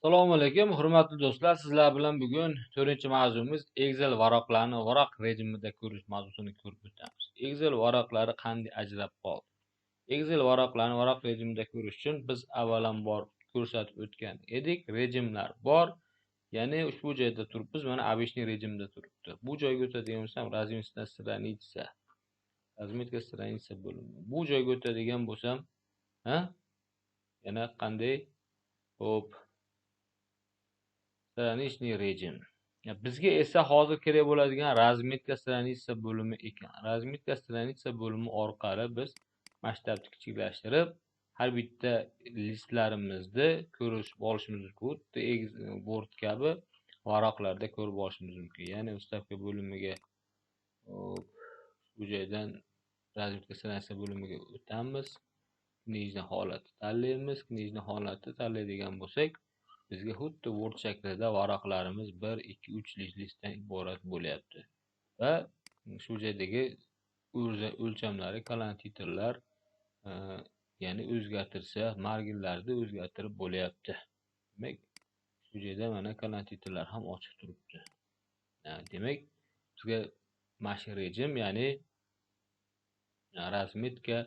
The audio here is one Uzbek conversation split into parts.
Assalomu alaykum, hurmatli do'stlar. Sizlar bilan bugun 4-mavzumiz Excel varaqlarini varaq rejimida ko'rish mavzusini ko'rib o'tamiz. Excel varaqlari qanday ajrab qoldi? Excel varaqlarini varaq rejimida ko'rish uchun biz avvalambor ko'rsatib o'tgan edik. Rejimlar bor. Ya'ni ushbu joyda turibmiz, mana обычный rejimda turibdi. Bu joyga o'tadigan bo'lsam, разметка страница. Разметка страница bo'limi. Bu joyga o'tadigan bo'lsam, ha? Yana qanday? Xo'p. Страничный rejim. Bizga esa hozir kerak bo'ladigan разметка страница bo'limi ekan. Разметка страница bo'limi orqali biz masshtabni kichiklashtirib, har bitta listlarimizni ko'rib olishimiz mumkin. Xuddi Word kabi varaqlarda ko'rib olishimiz mumkin. Ya'ni вставка bo'limiga, bu joydan разметка страница bo'limiga o'tamiz. Книжный holatni tanlaymiz. Книжный holatni tanlaydigan bo'lsak, bizga xuddi Word shaklida varaqlarimiz 1, 2, 3 listdan iborat bo'lyapti. Va shu joydagi o'lchamlari, kolon titrlar, ya'ni o'zgartirsa, marginlarni o'zgartirib bo'lyapti. Demak, shu joyda mana kolon titrlar ham ochiq turibdi. Demak, bizga mana shu rejim, ya'ni разметка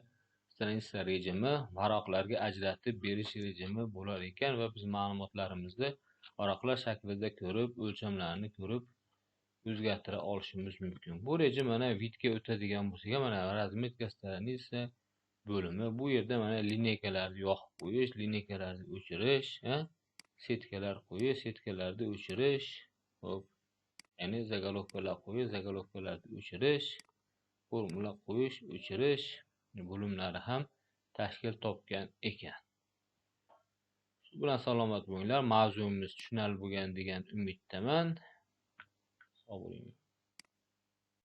страница rejimi varaqlarga ajratib berish rejimi bo'lar ekan va biz ma'lumotlarimizni varaqlar shaklida ko'rib, o'lchamlarini ko'rib o'zgartira olishimiz mumkin. Bu rejim mana вид ga o'tadigan bo'lsak, mana разметка страница bo'limi. Bu yerda mana линейка larni yoqib qo'yish, линейка larni o'chirish, сетка lar qo'yish, сетка larni o'chirish, xo'p, ya'ni заголовка lar qo'yish, заголовка larni o'chirish, formula qo'yish, o'chirish bo'limlari ham tashkil topgan ekan. Shu bilan salomat bo'linglar. Mavzumiz tushunarli bo'lgan degan umiddaman. Sog' bo'ling.